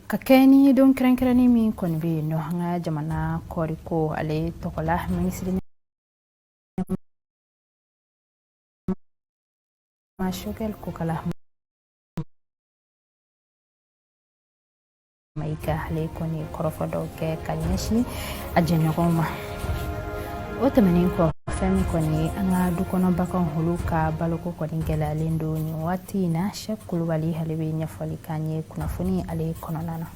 Ka kɛɲɛ ni don kɛrɛnkɛrɛnnen min kɔni bɛ yen nɔ, an ka jamana kɔɔriko ale tɔgɔ la, minisiri ɲɛmaa Choguel Kokala Mayiga, ale kɔni kɔrɔfɔ dɔw kɛ ka ɲɛsin a jɛɲɔgɔnw ma. O tɛmɛnen kɔ, fɛn min kɔni ye an ka du kɔnɔ baganw, olu ka baloko kɔni gɛlɛyalen don nin waati in na, Sɛk Kulubali, ale bɛ ɲɛfɔli k'an ye kunnafoni ale kɔnɔna na.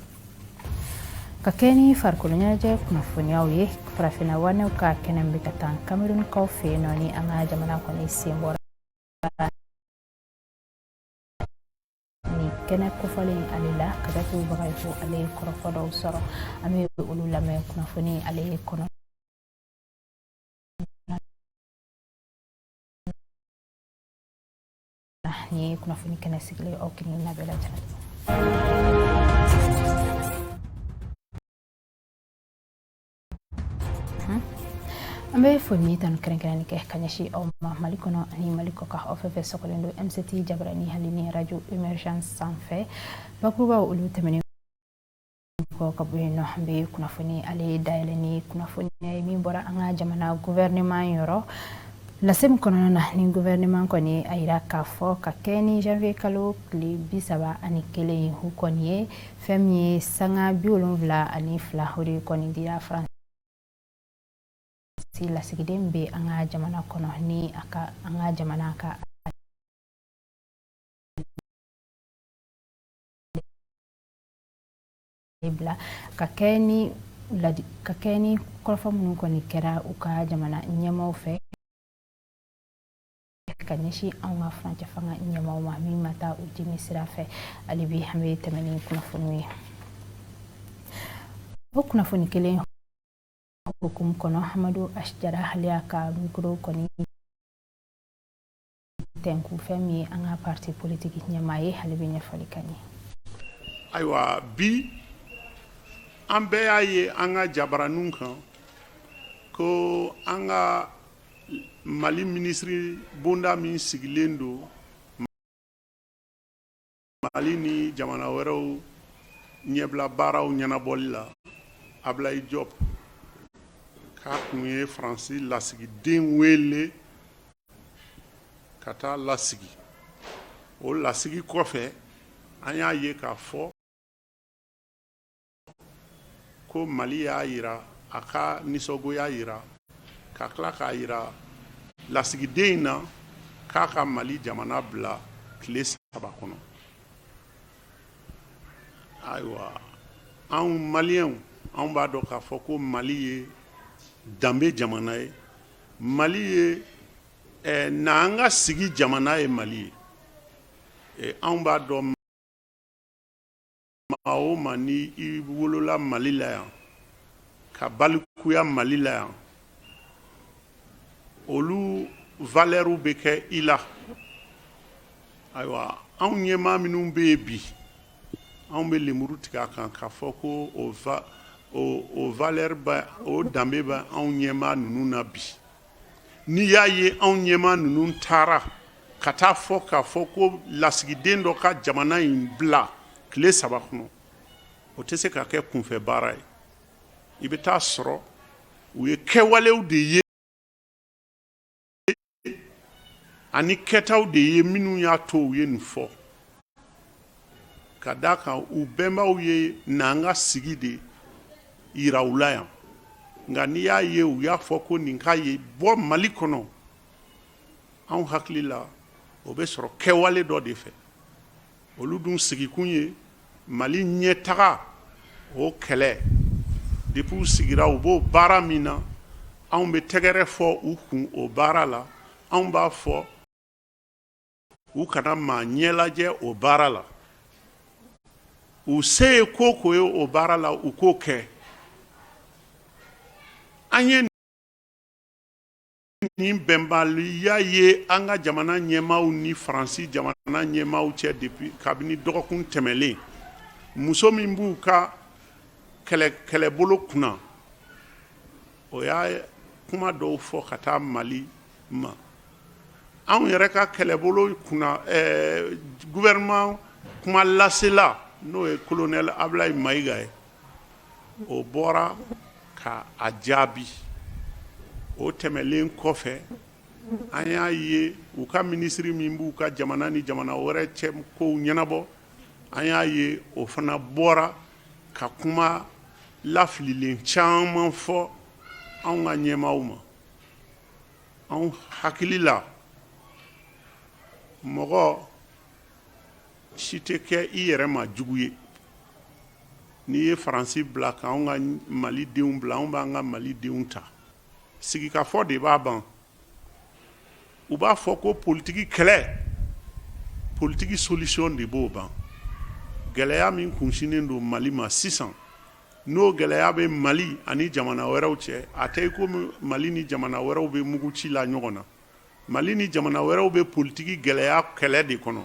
Ka kɛ ni farikolo ɲɛnajɛ kunnafoniyaw ye, farafinna wanɛw ka kɛnɛ bɛ ka taa Kamerunkaw fɛ yen nɔ, ni an ka jamana kɔni sen bɔra nin kɛnɛ kofɔlen ale la. Kadatu Bagayoko, ale ye kɔrɔfɔ dɔw sɔrɔ, an bɛ olu lamɛn kunnafoni ale kɔnɔ. Nin ye kunnafoni kɛnɛ sigilen aw kelen na bɛɛ lajɛlen. An bɛ foli ni tanu kɛrɛnkɛrɛnnen kɛ ka ɲɛsin aw ma Mali kɔnɔ ani Mali kɔkan, aw fɛn fɛn sɔgɔlen don MCT jabarani hali ni radio émergence sanfɛ. Bakurubaw olu tɛmɛnen kɔ ka bɔ yen nɔ, an bɛ kunnafoni ale dayɛlɛ ni kunnafoni ye min bɔra an ka jamana gouvernement yɔrɔ. Lase min kɔnɔna na, ni gouvernement kɔni a yira k'a fɔ ka kɛ ni janvier kalo tile 31, u kɔni ye fɛn min ye sanga 72, o de kɔni dira Faransi lasigiden bɛ an ka jamana kɔnɔ, ni a ka an ka jamana ka bila ka kɛ ni kɔrɔfɔ minnu kɔni kɛra u ka jamana ɲɛmaaw fɛ ka ɲɛsin anw ka furancɛ fanga ɲɛmaaw ma, min ma taa u dimi sira fɛ. Hali bi, an bɛ tɛmɛ ni kunnafoniw ye. O kunnafoni kelen hukumu kɔnɔ, Hamadu Asijara, ale y'a ka mikoro kɔni tɛnku fɛn min ye an ka parti politique ɲɛmaa ye, ale bɛ ɲɛfɔli k'an ye. Ayiwa, bi an bɛɛ y'a ye an ka jabaraninw kan ko an ka Mali minisiri bonda min sigilen don Mali ni jamana wɛrɛw ɲɛbila baaraw ɲɛnabɔli la, Ablaye Diop, k'a tun ye Faransi lasigiden wele ka taa lasigi. O lasigi kɔfɛ, an y'a ye k'a fɔ ko Mali y'a yira a ka nisɔngoya yira, ka tila k'a yira lasigiden in na k'a ka Mali jamana bila tile 3 kɔnɔ. Ayiwa, anw maliyɛnw, anw b'a dɔn k'a fɔ ko Mali ye danbe jamana ye, Mali ye na an ka sigi jamana ye. Mali ye, anw b'a dɔn, maa o maa ni i wolola Mali la yan, ka balikuya Mali la yan, olu valɛriw bɛ kɛ i la. Ayiwa, anw ɲɛmaa minnu bɛ yen bi, anw bɛ lemuru tigɛ a kan k'a fɔ ko o valeur bɛ, o danbe bɛ anw ɲɛmaa ninnu na bi. N'i y'a ye anw ɲɛmaa ninnu taara ka taa fɔ k'a fɔ ko lasigiden dɔ ka jamana in bila tile 3 kɔnɔ, o tɛ se ka kɛ kunfɛ baara ye. I bɛ taa sɔrɔ u ye kɛwalew de ye ani kɛtaw de ye minnu y'a to u ye nin fɔ, ka d'a kan u bɛnbaw ye na an ka sigi de yira u la yan. Nka n'i y'a ye u y'a fɔ ko nin ka ye bɔ Mali kɔnɔ, anw hakili la o bɛ sɔrɔ kɛwale dɔ de fɛ. Olu dun sigikun ye Mali ɲɛtaga, o kɛlɛ depuis u sigira, u b'o baara min na, anw bɛ tɛgɛrɛ fɔ u kun o baara la. Anw b'a fɔ u kana maa ɲɛlajɛ o baara la. U se ye ko ko ye o baara la, u k'o kɛ. An ye nin bɛnbaliya ye an ka jamana ɲɛmaaw ni Faransi jamana ɲɛmaaw cɛ depuis kabini dɔgɔkun tɛmɛlen. Muso min b'u ka kɛlɛbolo kunna, o y'a kuma dɔw fɔ ka taa Mali ma. Anw yɛrɛ ka kɛlɛbolo kunna, gouvernement kuma lasela. n'o ye colonel Ablaye Mayiga ye, o bɔra ka a jaabi. O tɛmɛlen kɔfɛ, an y'a ye u ka minisiri min b'u ka jamana ni jamana wɛrɛ cɛ kow ɲɛnabɔ, an y'a ye o fana bɔra ka kuma lafililen caman fɔ anw ka ɲɛmaaw ma. Anw hakili la, mɔgɔ si tɛ kɛ i yɛrɛ ma jugu ye. N'i ye Faransi bila ka anw ka Malidenw bila, anw b'an ka Malidenw ta. Sigikafɔ de b'a ban. U b'a fɔ ko politiki kɛlɛ, politiki solution de b'o ban. Gɛlɛya min kunsinnen don Mali ma sisan, n'o gɛlɛya bɛ Mali ani jamana wɛrɛw cɛ, a tɛ i komi Mali ni jamana wɛrɛw bɛ mugu ci la ɲɔgɔn na. Mali ni jamana wɛrɛw bɛ politiki gɛlɛya kɛlɛ de kɔnɔ.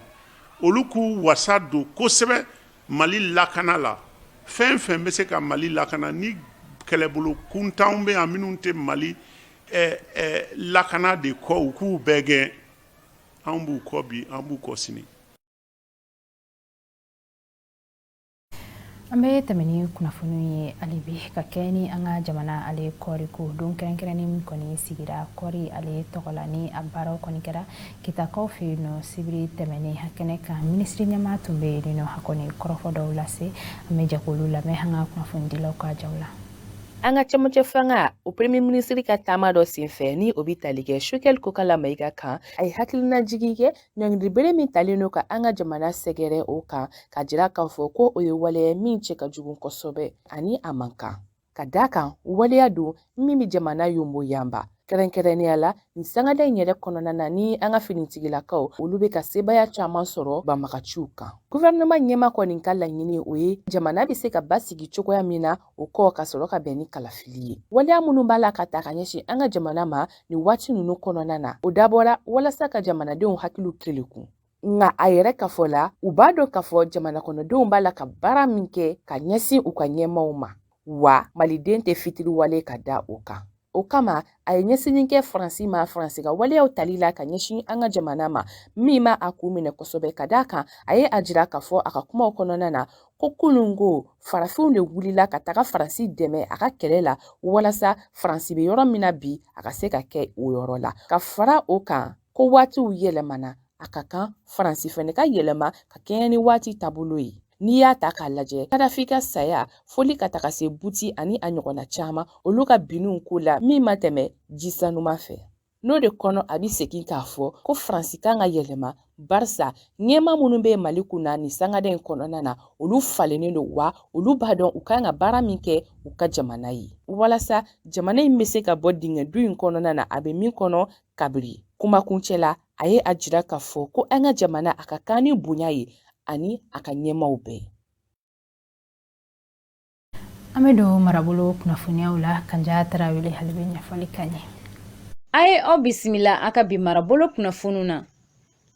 Olu k'u wasa don kosɛbɛ Mali lakana la. Fɛn fɛn bɛ se ka Mali lakana, ni kɛlɛbolo kuntanw bɛ yan minnu tɛ Mali lakana de kɔ, u k'u bɛɛ gɛn. Anw b'u kɔ bi, an b'u kɔ sini. An bɛ tɛmɛ ni kunnafoniw ye hali bi ka kɛ ni an ka jamana ale kɔɔriko don kɛrɛnkɛrɛnnen min kɔni sigira kɔɔri ale tɔgɔ la, ni a baaraw kɔni kɛra Kitakaw fɛ yen nɔ sibiri tɛmɛnen kɛnɛ kan, minisiri ɲɛmaa tun bɛ yen nɔ, a kɔni kɔrɔfɔ dɔw lase. An bɛ jɛ k'olu lamɛn an ka kunnafonidilaw ka jaw la. An ka cɛmancɛ fanga, o premier minisiri ka taama dɔ senfɛ, ni o bɛ tali kɛ Choguel Kokalla Maïga kan, a ye hakilinajigin kɛ ɲangilibere min talen don ka an ka jamana sɛgɛrɛ o kan, ka jira k'a fɔ ko o ye waleya min cɛ ka jugu kosɛbɛ ani a man kan, ka d'a kan waleya don min bɛ jamana yonboyanba, kɛrɛnkɛrɛnnenya la nin sangada in yɛrɛ kɔnɔna na, ni an ka finitigilakaw olu bɛ ka sebaaya caman sɔrɔ banbagaciw kan. Gouvernement ɲɛmaa kɔni ka laɲini, o ye jamana bɛ se ka basigi cogoya min na, o kɔ ka sɔrɔ ka bɛn ni kalafili ye. Waleya minnu b'a la ka ta ka ɲɛsin an ka jamana ma nin waati ninnu kɔnɔna na, o dabɔra walasa ka jamanadenw hakiliw keleku. Nka a yɛrɛ ka fɔ la, u b'a dɔn k'a fɔ jamana kɔnɔdenw b'a la ka baara min kɛ ka ɲɛsin u ka ɲɛmaaw ma, wa maliden tɛ fitiriwale ka da o kan. O kama a ye ɲɛsinni kɛ Faransi ma, Faransi ka waleyaw tali la ka ɲɛsin an ka jamana ma, min ma a kun minɛ kosɛbɛ, ka d'a kan a ye a jira k'a fɔ a ka kumaw kɔnɔna na ko kununko farafinw de wulila ka taga Faransi dɛmɛ a ka kɛlɛ la, walasa Faransi bɛ yɔrɔ min na bi, a ka se ka kɛ o yɔrɔ la. Ka fara o kan ko waatiw yɛlɛmana, a ka kan Faransi fɛnɛ ka yɛlɛma ka kɛɲɛ ni waati taabolo ye. N'i y'a ta k'a lajɛ, Kadafi ka saya foli ka taga se Buti ani a ɲɔgɔnna caman, olu ka binniw ko la min ma tɛmɛ ji sanuma fɛ. N'o de kɔnɔ, a bɛ segin k'a fɔ ko Faransi kan ka yɛlɛma, barisa ɲɛmaa minnu bɛ Mali kunna nin sangada in kɔnɔna na, olu falennen don, wa olu b'a dɔn u kan ka baara min kɛ u ka jamana ye, walasa jamana in bɛ se ka bɔ dingɛ du in kɔnɔna na a bɛ min kɔnɔ kabiri. Kumakuncɛ la, a ye a jira k'a fɔ ko an ka jamana a ka kan ni bonya ye ani a ka ɲɛmaaw bɛɛ. An bɛ don marabolo kunnafoniyaw la. Kanja Tarawele hali bɛ ɲɛfɔli k'an ye. A ye aw bisimila a ka bi marabolo kunnafoniw na.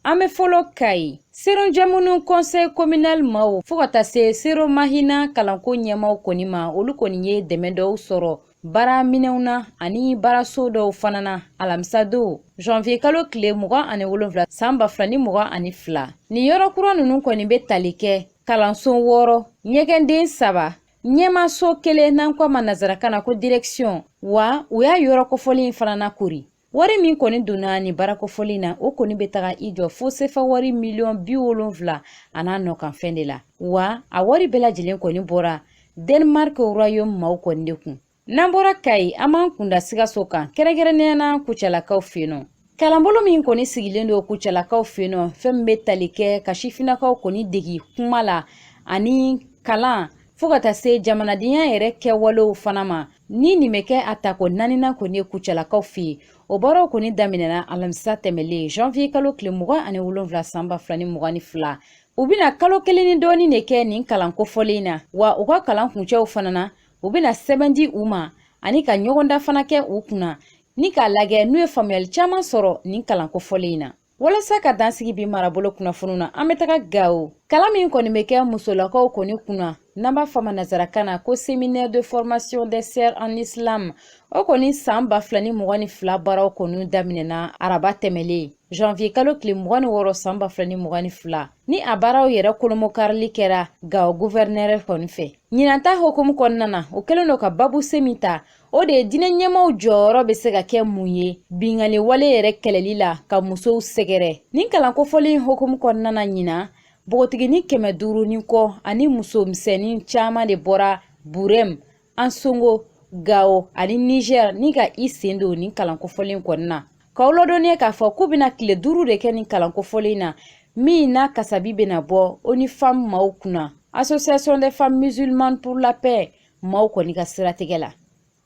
An bɛ fɔlɔ Kayi. Seron Jamunu conseil communal maaw fo ka taa se Sero Mahina kalanko ɲɛmaaw kɔni ma, olu kɔni ye dɛmɛ dɔw sɔrɔ baara minɛnw na ani baaraso dɔw fana na alamisa don janvier kalo tile 27 san 2022. Nin yɔrɔ kura ninnu kɔni bɛ tali kɛ kalanso 6, ɲɛgɛnden 3, ɲɛmaso 1, n'an ko a ma nansarakan na ko direction, wa u y'a yɔrɔ kofɔlen in fana na kori. Wari min kɔni donna nin baara kofɔlen na, o kɔni bɛ taga i jɔ fo sefa wari miliyɔn 70 a n'a nɔkanfɛn de la, wa a wari bɛɛ lajɛlen kɔni bɔra Denmark royaume maaw kɔni de kun. N'an bɔra Kayi, an b'an kunda Sikaso kan, kɛrɛnkɛrɛnnenya na Kucalakaw fɛ yen nɔ. Kalanbolo min kɔni sigilen don Kucalakaw fɛ yen nɔ, fɛn min bɛ tali kɛ ka sifinnakaw kɔni degi kuma la ani kalan fo ka taa se jamanadenya yɛrɛ kɛwalew fana ma, ni nin bɛ kɛ a tako naaninan kɔni ye Kucalakaw fɛ yen. O baaraw kɔni daminɛna alamisa tɛmɛlen janvier kalo tile 27 san 2022. U bɛna kalo kelen ni dɔɔnin de kɛ nin kalan kofɔlen na, wa u ka kalan kuncɛw fana na, u bɛna sɛbɛn di u ma ani ka ɲɔgɔndan fana kɛ u kunna ni k'a lajɛ n'u ye faamuyali caman sɔrɔ nin kalan kofɔlen in na. Walasa ka dan sigi bi marabolo kunnafoniw na, an bɛ taga Gawo. Kalan min kɔni bɛ kɛ musolakaw kɔni kunna, n'an b'a fɔ a ma nansarakan na ko séminaire de formation des sœurs en islam, o kɔni san 2022 baaraw kɔni daminɛna araba tɛmɛlen. Janvier kalo tile 26 san 2022, ni a baaraw yɛrɛ kolomokarili kɛra Gawo guvɛrinɛrɛ kɔni fɛ. Ɲinan ta hukumu kɔnɔna na, o kɛlen don ka babusen min ta, o de ye diinɛ ɲɛmaaw jɔyɔrɔ bɛ se ka kɛ mun ye binkanni wale yɛrɛ kɛlɛli la ka musow sɛgɛrɛ. Nin kalan kofɔlen hukumu kɔnɔna na ɲinan, npogotiginin 500 ni kɔ ani muso misɛnnin caman de bɔra Burɛm, Ansongo, Gawo ani Niger ni ka i sen don nin kalan kofɔlen kɔni na. K'aw ladɔnniya k'a fɔ k'u bɛna tile 5 de kɛ nin kalan kofɔlen na, min n'a kasabi bɛna bɔ ONU Femmes maaw kunna, Association des femmes musulmanes pour la paix maaw kɔni ka siratigɛ la.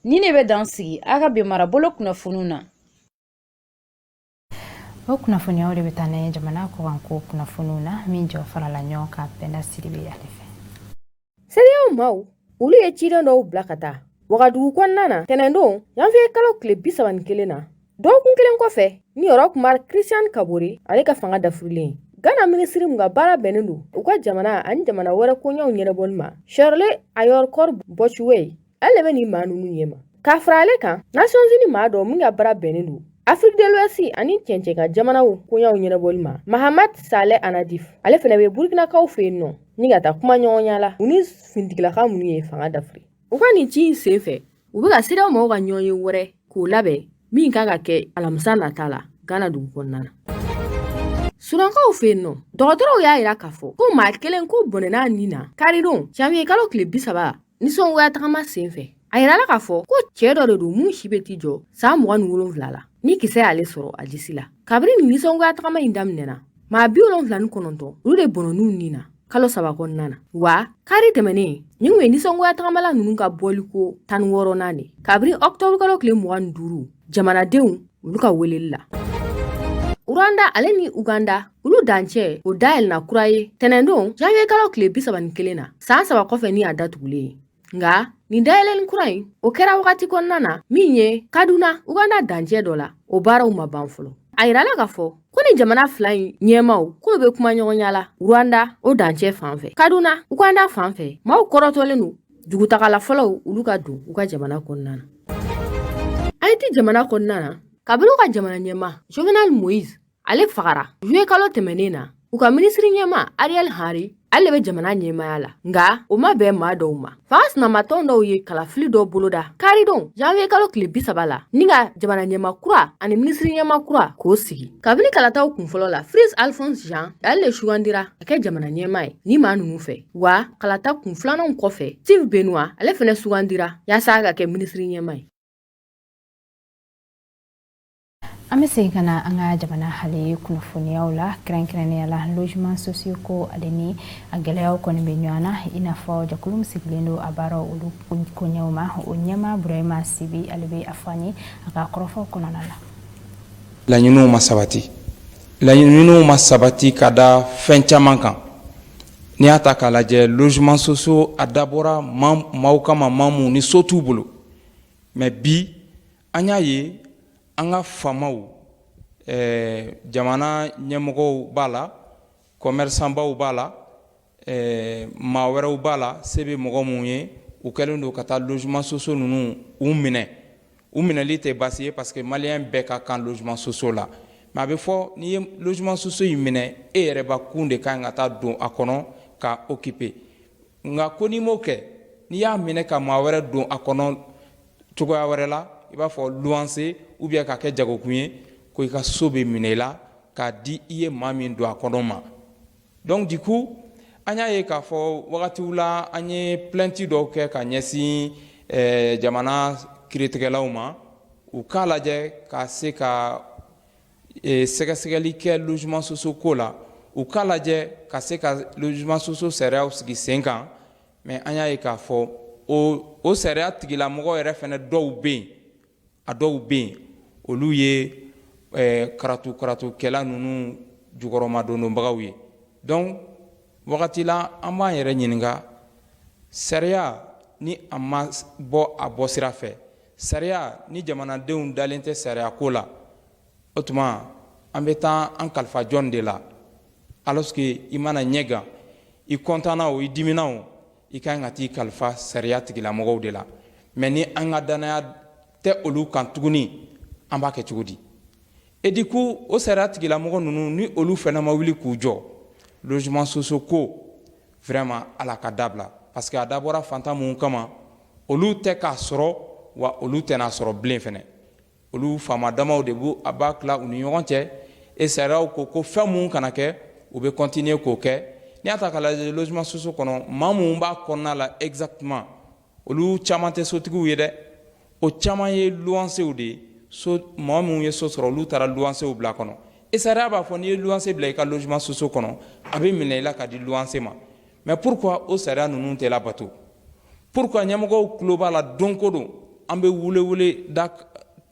Nin de bɛ dan sigi a ka bi marabolo kunnafoniw na. O kunnafoniyaw de bɛ taa n'a ye jamana kɔkanko kunnafoniw na, min jɔ farala ɲɔgɔn kan Pɛnda Sidibe ale fɛ. CEDEAO maaw, olu ye ciden dɔw bila ka taa Wagadugu kɔnɔna na tɛnɛndon janvier kalo tile 31 na, dɔgɔkun kelen kɔfɛ ni Roch Marc Christian Kabore ale ka fanga dafirilen. Ghana minisiri min ka baara bɛnnen don u ka jamana ani jamana wɛrɛ koɲɛw ɲɛnabɔli ma, Shirley Ayorkor Botchwey, ale bɛ nin maa ninnu ɲɛma. Ka fara ale kan, Nations Unies maa dɔ min ka baara bɛnnen don Afrique de l'Ouest ani cɛncɛnkan jamanaw koɲɛw ɲɛnabɔli ma, Mahamat Saleh Annadif, ale fana bɛ Burkinakaw fɛ yen nɔ ni ka taa kuma ɲɔgɔnya la u ni finitigilaka minnu ye fanga dafiri. U ka nin ci in sen fɛ, u bɛ ka CEDEAO maaw ka ɲɔgɔnye wɛrɛ k'o labɛn min kan ka kɛ alamisa nata la Ghana dugu kɔnɔna na. Sudankaw fɛ yen nɔ, dɔgɔtɔrɔw y'a yira k'a fɔ ko maa kelen ko bɔnɛna ni na karidon janvier kalo tile 30 nisɔngoya tagama sen fɛ. A yirala k'a fɔ ko cɛɛ dɔ de don mun si bɛ t'i jɔ san 27 la, ni kisɛ y'ale sɔrɔ a disi la. Kabini nin nisɔngoya tagama in daminɛna, maa 79 olu de bɔnɔn'u ni na kalo 3 kɔnɔna na. Wa kari tɛmɛnen nin kun ye nisɔngoya tagamala ninnu ka bɔliko 16nan de kabini ɔkutɔburu kalo tile 25 jamanadenw olu ka weleli la. Rwanda ale ni Uganda olu dancɛ o dayɛlɛna kura ye tɛnɛndon janvier kalo tile 31 na, san 3 kɔfɛ ni a datugulen ye. Nka nin dayɛlɛni kura in, o kɛra wagati kɔnɔna na min ye Kaduna Uganda dancɛ dɔ la, o baaraw ma ban fɔlɔ. A yirala k'a fɔ ko ni jamana fila in ɲɛmaw k'olu bɛ kuma ɲɔgɔnya la Rwanda o dancɛ fan fɛ. Kaduna Uganda fan fɛ, maaw kɔrɔtɔlen don dugutagala fɔlɔw olu ka don u ka jamana kɔnɔna na. Haiti jamana kɔnɔna na, kabini u ka jamana ɲɛmaa Jovenel Moïse ale fagara juillet kalo tɛmɛnen na, u ka minisiri ɲɛmaa Ariel Henry ale bɛ jamana ɲɛmaaya la, nka o ma bɛn maa dɔw ma. Fanga sinamatɔn dɔw ye kalafili dɔ boloda karidon janvier kalo tile 30 la ni ka jamana ɲɛmaa kura ani minisiri ɲɛmaa kura k'o sigi. Kabini kalataw kunfɔlɔ la, Fritz Alphonse Jean ale de sugandira ka kɛ jamana ɲɛmaa ye ni maa ninnu fɛ. Wa kalata kun filananw kɔfɛ, Steve Benoit ale fɛnɛ sugandira yaasa ka kɛ minisiri ɲɛmaa ye. An bɛ segin ka na an ka jamana hali kunnafoniyaw la, kɛrɛnkɛrɛnnenya la logement sociaux ko ale ni a gɛlɛyaw kɔni bɛ ɲɔgɔn na, i n'a fɔ jɛkulu min sigilen don a baaraw olu koɲɛw ma, o ɲɛmaa Burahima Sibi, ale bɛ a fɔ an ye a ka kɔrɔfɔw kɔnɔna la. Laɲiniw ma sabati, laɲiniw ma sabati ka da fɛn caman kan. N'i y'a ta k'a lajɛ, logement sociaux a dabɔra maaw kama, maa minnu ni so t'u bolo. Mais bi an y'a ye an ka faamaw, jamana ɲɛmɔgɔw b'a la, commerçantbaw b'a la, maa wɛrɛw b'a la, se bɛ mɔgɔ minnu ye, u kɛlen don ka taa logement sociaux ninnu u minɛ. U minɛli tɛ baasi ye parce que malien bɛɛ ka kan logement sociaux la, mais a bɛ fɔ n'i ye logement sociaux in minɛ, e yɛrɛbakun de ka kan ka taa don a kɔnɔ ka occuper. Nka ko n'i m'o kɛ, n'i y'a minɛ ka maa wɛrɛ don a kɔnɔ cogoya wɛrɛ la, i b'a fɔ luwanse ou bien ka kɛ jagokun ye, ko i ka so bɛ minɛ i la k'a di i ye maa min don a kɔnɔ ma. Donc du coup an y'a ye k'a fɔ wagatiw la an ye plainte dɔw kɛ ka ɲɛsin jamana kiiritigɛlaw ma, u k'a lajɛ ka se ka sɛgɛsɛgɛli kɛ logement sociaux ko la, u k'a lajɛ ka se ka logement sociaux sariyaw sigi sen kan. Mais an y'a ye k'a fɔ o sariya tigilamɔgɔ yɛrɛ fana dɔw bɛ yen, a dɔw bɛ yen, olu ye karatu karatukɛla ninnu jukɔrɔmadondonbagaw ye. Donc wagati la an b'an yɛrɛ ɲininka, sariya ni a ma bɔ a bɔ sira fɛ, sariya ni jamanadenw dalen tɛ sariya ko la, o tuma an bɛ taa an kalifa jɔn de la? Alors que i mana ɲɛ gan, i kɔntanna o, i dimina o, i ka kan ka t'i kalifa sariya tigilamɔgɔw de la. Mais ni an ka danaya tɛ olu kan tuguni, an b'a kɛ cogo di? Et du coup o sariya tigilamɔgɔ ninnu ni olu fana ma wuli k'u jɔ, logement sociaux ko vraiment ala ka dabila, parce que a dabɔra fantan minnu kama, olu tɛ k'a sɔrɔ, wa olu tɛna sɔrɔ bilen fɛnɛ. Olu faama damaw de b'u a b'a tila u ni ɲɔgɔn cɛ. E sariyaw ko ko fɛn mun kana kɛ, u bɛ continuer k'o kɛ. N'i y'a ta k'a lajɛ, logement sociaux kɔnɔ, maa minnu b'a kɔnɔna la exactement, olu caman tɛ sotigiw ye dɛ, o caman ye luwansew de ye. So maa minnu ye so sɔrɔ, olu taara luwansew bila kɔnɔ. E sariya b'a fɔ n'i ye luwanse bila i ka logement sociaux kɔnɔ, a bɛ minɛ i la ka di luwanse ma. Mais pourquoi o sariya ninnu tɛ labato? Pourquoi ɲɛmɔgɔw tulo b'a la don ko don, an bɛ welewele da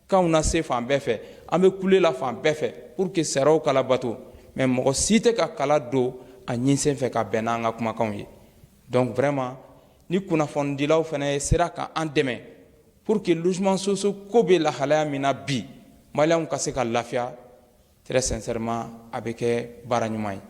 kanw na se fan bɛɛ fɛ, an bɛ kule la fan bɛɛ fɛ pour que sariyaw ka labato, mais mɔgɔ si tɛ ka kala don a ɲinsen fɛ ka bɛn n'an ka kumakanw ye? Donc vraiment, ni kunnafonidilaw fana sera ka an dɛmɛ pour que logement sociaux ko bɛ lahalaya min na bi, maliyɛnw ka se ka lafiya, très sincèrement, a bɛ kɛ baara ɲuman ye.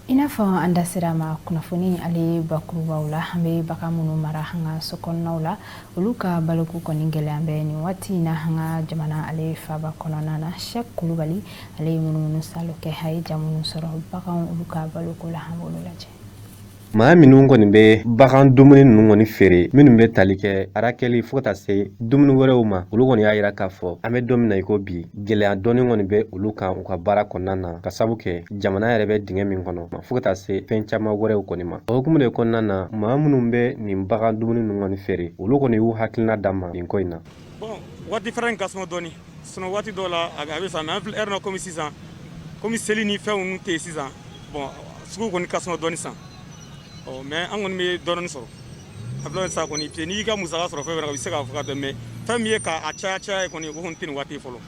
I n'a fɔ an da sera ma kunnafoni ale bakurubaw la, an bɛ bagan minnu mara an ka so kɔnɔnaw la, olu ka baloko kɔni gɛlɛya bɛ nin waati in na an ka jamana ale faaba kɔnɔna na. Sɛk Kulubali ale ye munumunu salo kɛ, a ye ja minnu sɔrɔ baganw olu ka baloko la, an b'olu lajɛ. Maa minnu kɔni bɛ bagan dumuni ninnu kɔni feere, minnu bɛ tali kɛ arakɛli fo ka taa se dumuni wɛrɛw ma, olu kɔni y'a yira k'a fɔ an bɛ don min na i ko bi, gɛlɛya dɔɔni kɔni bɛ olu kan u ka baara kɔnɔna na, ka sabu kɛ jamana yɛrɛ bɛ dingɛ min kɔnɔ, fo ka taa se fɛn caman wɛrɛw kɔni ma. O hukumu de kɔnɔna na, maa minnu bɛ nin bagan dumuni ninnu kɔni feere, olu kɔni y'u hakilina d'an ma nin ko in na. Bon, waati fɛrɛ in ka suma dɔɔni, sinon waati dɔw la a bɛ san, mais an filɛ heure na komi sisan, komi seli ni fɛnw ninnu tɛ yen sisan, bon, sugu kɔni ka suma dɔɔni sisan. Ɔ mais an kɔni bɛ dɔɔni sɔrɔ a filɛ sisan kɔni, n'i y'i ka musaka sɔrɔ fɛn fɛn na, i bɛ se k'a fɔ ka tɛmɛ, mais fɛn min ye k'a caya caya ye kɔni, o kɔni tɛ nin waati fɔlɔ.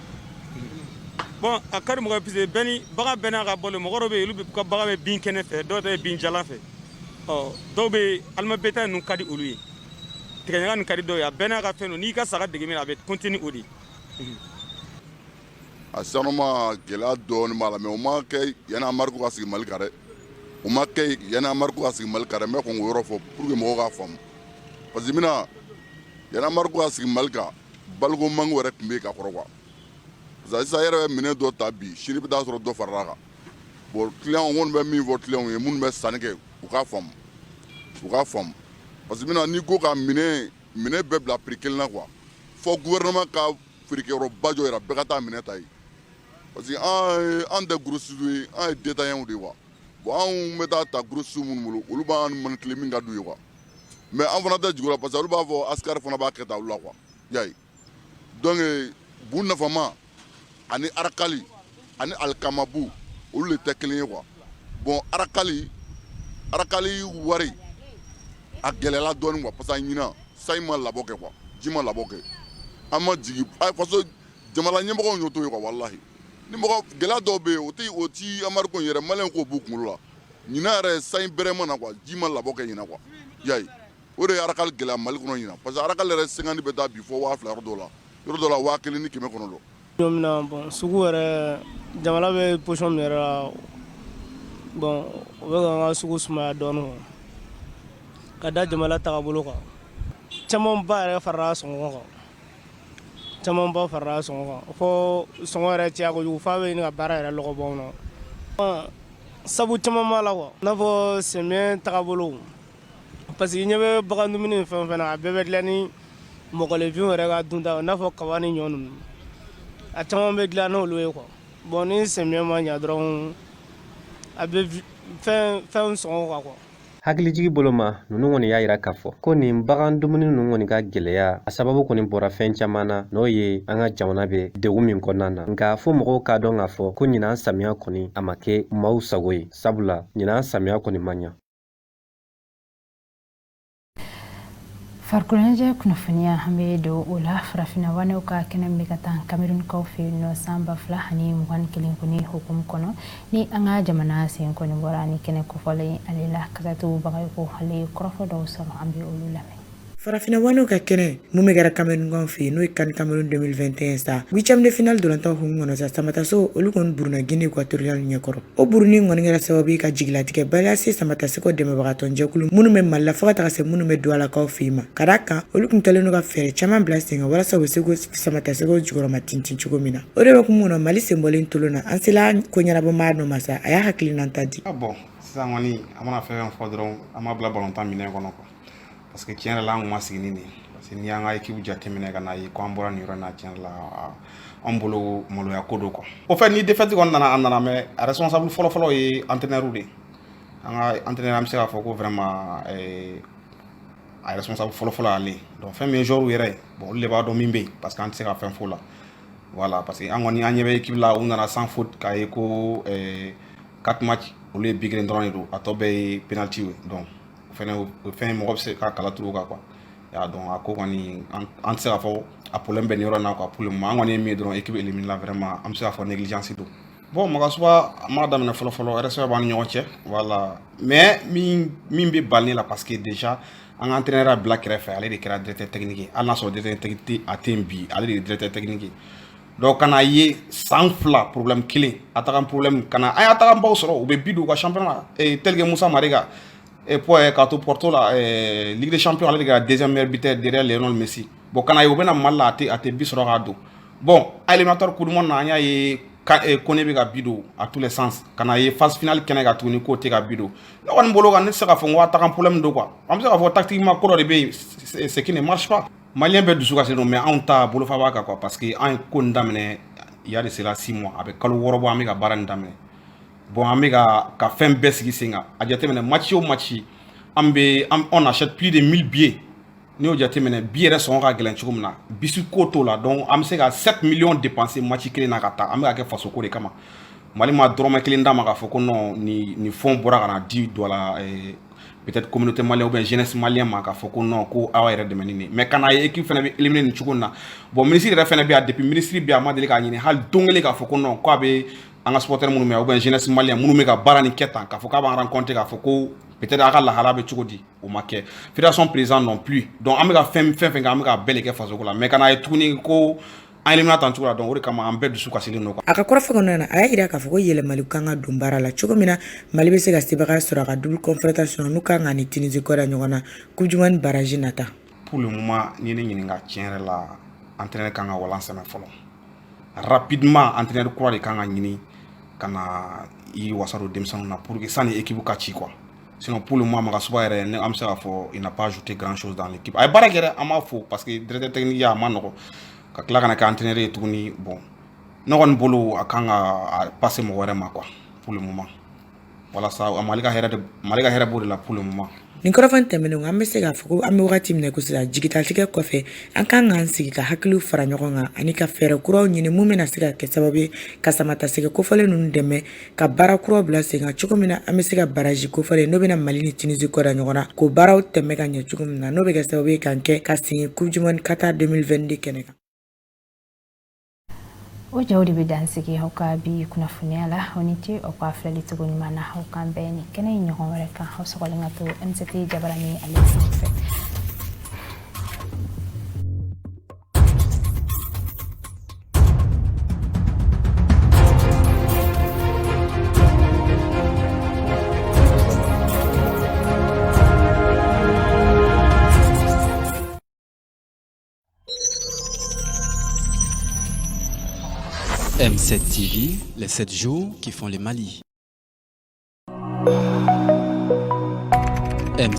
Bon, a ka di mɔgɔ ye parce que bɛɛ ni bagan bɛɛ n'a ka balo. Mɔgɔ dɔw bɛ yen, olu ka bagan bɛ bin kɛnɛ fɛ, dɔw ta ye bin jalan fɛ. Ɔ dɔw bɛ yen, aliment bétail ninnu ka di olu ye, tigɛɲaga ninnu ka di dɔw ye. A bɛɛ n'a ka fɛn don. N'i ka saga dege min na, a bɛ continuer o de ye. A sisanma gɛlɛya dɔɔnin b'a la, mais o ma kɛ yanni embargo ka sigi Mali kan dɛ. O ma kɛ yanni embargo ka sigi Mali kan dɛ. N bɛ kɔn k'o yɔrɔ fɔ pour que mɔgɔw k'a faamu, parce que bɛna yanni embargo ka sigi Mali kan, baloko manque yɛrɛ tun bɛ yen ka kɔrɔ quoi. Parce que sisan, e yɛrɛ bɛ minɛn dɔ ta bi, sini bɛ taa sɔrɔ dɔ farala kan. Bon, client kɔni bɛ min fɔ client ye, minnu bɛ sanni kɛ, u k'a faamu, u k'a faamu, parce que bɛna n'i ko ka minɛn bɛɛ bila prix kelen na quoi, fɔ gouvernement ka feerekɛyɔrɔba jɔ yɛrɛ, bɛɛ ka taa minɛ ta yen, parce que an tɛ grossiste ye, an ye détaillant de ye quoi. Bon, anw bɛ taa ta grossiste minnu bolo, olu b'an manipuler min ka d'u ye quoi. Mais an fana tɛ jigin o la, parce que olu b'a fɔ askari fana b'a kɛ tan olu la quoi, i y'a ye. Donc bu nafama ani arakali ani alikamabu, olu de tɛ kelen ye quoi. Bon, arakali wari a gɛlɛyala dɔɔnin quoi, parce que ɲinan sanji ma labɔ kɛ quoi, ji ma labɔ kɛ, an ma jigin a faso jamana ɲɛmɔgɔw ɲɔ t'o ye quoi. Walahi, ni mɔgɔ gɛlɛya dɔw bɛ yen, o tɛ o ti embargo in yɛrɛ, maliyɛn k'o b'u kunkolo la. Ɲinan yɛrɛ, sanji bɛrɛ ma na quoi, ji ma labɔ kɛ ɲinan quoi, i y'a ye. O de ye arakali gɛlɛya Mali kɔnɔ ɲinan, parce que arakali yɛrɛ 50 bɛ taa bi fɔ 2000 yɔrɔ dɔw la, yɔrɔ dɔw la 1900. Don min na, bon, sugu yɛrɛ, jamana bɛ position min yɛrɛ la, bon, o bɛ k'an ka sugu sumaya dɔɔnin ka da jamana tagabolo kan. Camanba yɛrɛ farala sɔngɔ kan, camanba farala sɔngɔ kan, fo sɔngɔ yɛrɛ caya kojugu, f'a bɛ ɲini ka baara yɛrɛ lɔgɔ bɔ anw na. Sabu caman b'a la quoi, i n'a fɔ samiyɛ tagabolo, parce que i ɲɛ bɛ bagan dumuni fɛn o fɛn na, a bɛɛ bɛ dilan ni mɔgɔninfinw yɛrɛ ka dunta, i n'a fɔ kaba ni ɲɔ ninnu, a caman bɛ dilan n'olu ye quoi. Bon, ni samiyɛ ma ɲa dɔrɔn, a bɛ fɛn sɔngɔ kan quoi. Hakilijigi bolo ma, ninnu kɔni y'a yira k'a fɔ ko nin bagan dumuni ninnu kɔni ka gɛlɛya, a sababu kɔni bɔra fɛn caman na, n'o ye an ka jamana bɛ degun min kɔnɔna na. Nka fo mɔgɔw k'a dɔn k'a fɔ ko ɲinan samiya kɔni a ma kɛ maaw sago ye, sabula ɲinan samiya kɔni ma ɲa. Farikoloɲɛnajɛ kunnafoniya, an bɛ don o la. Farafinna wanew ka kɛnɛ min bɛ ka taa Kamerunkaw fɛ yen nɔ san 2021 kɔni hukumu kɔnɔ, ni an ka jamana sen kɔni bɔra ni kɛnɛ kofɔlen ale la, Kasatu Bagayoko ale ye kɔrɔfɔ dɔw sɔrɔ, an bɛ olu lamɛn. Farafinna waniw ka kɛnɛ mun bɛ kɛra Cameroun fɛ yen, n'o ye CAN Cameroun 2021 sa, huitième de finale dolantan hukumu kɔnɔ sa, Samataso olu kɔni buruna Guinée équatoriale ɲɛkɔrɔ. O buruni kɔni kɛra sababu ye ka jigilatigɛbaliya se Samatasɛgɛw dɛmɛbagatɔnjɛkulu minnu bɛ Mali la fo ka taga se minnu bɛ Doualakaw fɛ yen ma, ka d'a kan olu tun kɛlen don ka fɛɛrɛ caman bila sen kan walasa u bɛ se ko Samatasɛgɛw jukɔrɔma tintin cogo min na. O de bɛ hukumu kɔnɔ, Mali senbɔlen tolon na, an sela ko ɲɛnabɔmaa dɔ ma sa, a y'a hakilinata di. Bon, sisan kɔni an mana fɛn fɛn fɔ dɔrɔn, an b'a bila balontan minɛn kɔnɔ quoi, parce que tiɲɛ yɛrɛ la, an kun ma sigi ni nin, parce que n'i y'an ka équipe jateminɛ ka n'a ye ko an bɔra nin yɔrɔ in na, tiɲɛ yɛrɛ la, an bolo maloya ko don quoi. Au fait, ni défaite kɔni nana, an nana, mais a responsable fɔlɔ-fɔlɔ ye entraîneur de ye. An ka entraîneur, an bɛ se k'a fɔ ko vraiment a responsable fɔlɔ-fɔlɔ y'ale. Donc fɛn min ye joueur yɛrɛ ye, bon, olu de b'a dɔn min bɛ yen, parce que an tɛ se ka fɛn f'o la. Voilà, parce que an kɔni an ɲɛ bɛ équipe la, u nana sans faute, k'a ye ko 4 match, olu ye but kelen dɔrɔn de don, a tɔ bɛɛ ye penalty ye. Donc o fɛnɛ, o fɛn, mɔgɔ bɛ se ka kala turu o kan quoi. Ya, donc a ko kɔni, an tɛ se k'a fɔ a problème bɛ nin yɔrɔ in na quoi. Pour le moment, an kɔni ye min ye dɔrɔn, équipe éliminée la, vraiment an bɛ se k'a fɔ négligence don. Bon, Magasuba, an m'a daminɛ fɔlɔ fɔlɔ, respect b'an ni ɲɔgɔn cɛ, voilà, mais min bɛ bali ne la, parce que déjà an ka entraîneur y'a bila kɛrɛfɛ, ale de kɛra directeur technique ye. Hali n'a sɔrɔ directeur technique a tɛ yen bi, ale de ye directeur technique ye. Donc ka n'a ye san 2 problème kelen, attaquant problème, ka na an ye attaquant baw sɔrɔ, u bɛ but don u ka championnat la, tel que Moussa Marega et k'a to Porto la, Ligue des Champions, ale de kɛra deuxième meilleur buteur derrière Lionel Messi. Bon, ka n'a ye u bɛna Mali la, a tɛ but sɔrɔ k'a don. Bon, éliminatoire Coupe du Monde na, an y'a ye Kone bɛ ka but don à tous les sens. Ka n'a ye phase finale kɛnɛ kan tuguni k'o tɛ ka but don, ne kɔni bolo kan, ne tɛ se k'a fɔ n ko attaquant problème don quoi. An bɛ se k'a fɔ tactiquement ko dɔ de bɛ yen, ce qui ne marche pas. Malien bɛɛ dusu kasi don, mais anw ta bolofa b'a kan quoi, parce que an ye ko nin daminɛ il y a de cela 6 mois, a bɛ kalo 6 bɔ an bɛ ka baara nin daminɛ. Bon, an bɛ ka fɛn bɛɛ sigi sen kan. A jateminɛ, match o match, an bɛ on achète plus de 1000 billets. N'i y'o jateminɛ, bi yɛrɛ sɔngɔ ka gɛlɛn cogo min na, bisi ko t'o la. Donc an bɛ se ka 7 millions dépenser match kelen na ka taa. An bɛ ka kɛ faso ko de kama. Mali ma dɔrɔmɛ kelen d'a ma k'a fɔ ko non, nin fonds bɔra ka na di dɔ la, peut-être communauté malienne ou bien jeunesse malienne ma, k'a fɔ ko non, ko aw yɛrɛ dɛmɛ ni nin. Mais ka n'a ye équipe fana bɛ éliminer nin cogo in na. Bon, ministre yɛrɛ fana bɛ yan, depuis ministre bɛ yan, a ma deli k'a ɲini hali don kelen k'a fɔ ko non, k'a bɛ an ka supporter minnu bɛ yan ou bien jeunesse malienne minnu bɛ ka baara nin kɛ tan, k'a fɔ k'a b'an rencontrer, k'a fɔ ko peut-être a ka lahala bɛ cogo di. O ma kɛ. Fédération président non plus. Donc an bɛ ka fɛn fɛn fɛn kɛ, an bɛ ka bɛɛ de kɛ fasoko la, mais ka n'a ye tuguni ko an éliminer tan cogo la, donc o de kama an bɛɛ dusu kasilen don quoi. A ka kɔrɔfɔ kɔnɔna na, a y'a yira k'a fɔ ko yɛlɛmali kan ka don baara la cogo min na Mali bɛ se ka sebaaya sɔrɔ a ka double confrontation n'u kan ka ni Tunisie kɔda ɲɔgɔn na Coupe du monde barrage nata. Pour le moment, n'i ye ne ɲininka, tiɲɛ yɛrɛ la, entraîneur kan ka walan sɛmɛ fɔlɔ. Rapidement, entraîneur kura de kan ka ɲini ka na i wasa don denmisɛnninw na pour que sani équipe ka ci quoi. Sinon, pour le moment, Magasuba yɛrɛ, ne an bɛ se k'a fɔ il n'a pas ajouté grand chose dans l'équipe. A ye baara kɛ dɛ, an b'a fo, parce que directeur technique ya, a ma nɔgɔ ka tila ka na kɛ entraîneur ye tuguni. Bon, ne kɔni bolo, a kan ka a passer mɔgɔ wɛrɛ ma quoi, pour le moment, walasa Mali ka hɛrɛ de, Mali ka hɛrɛ b'o de la pour le moment. Nin kɔrɔfɔ in tɛmɛnen, an bɛ se k'a fɔ ko an bɛ wagati min na ko sisan, jigitatigɛ kɔfɛ, an kan k'an sigi ka hakiliw fara ɲɔgɔn kan ani ka fɛɛrɛ kuraw ɲini mun bɛna se ka kɛ sababu ye ka samatasɛgɛ kofɔlen ninnu dɛmɛ ka baara kuraw bila sen kan cogo min na an bɛ se ka barrage kofɔlen n'o bɛna Mali ni Tunisie kɔda ɲɔgɔn na, k'o baaraw tɛmɛ ka ɲɛ cogo min na, n'o bɛ kɛ sababu ye k'an kɛ ka segin Coupe du monde Qatar 2022 kɛnɛ kan. O jaw de bɛ dan sigi aw ka bi kunnafoniya la. Aw ni ce aw ka filɛli cogo ɲuman na. Aw kan bɛn ni kɛnɛ in ɲɔgɔn wɛrɛ kan. Aw sɔgɔlen ka to MCT jabarani ale sanfɛ. M7 TV, les 7 jours qui font le Mali. M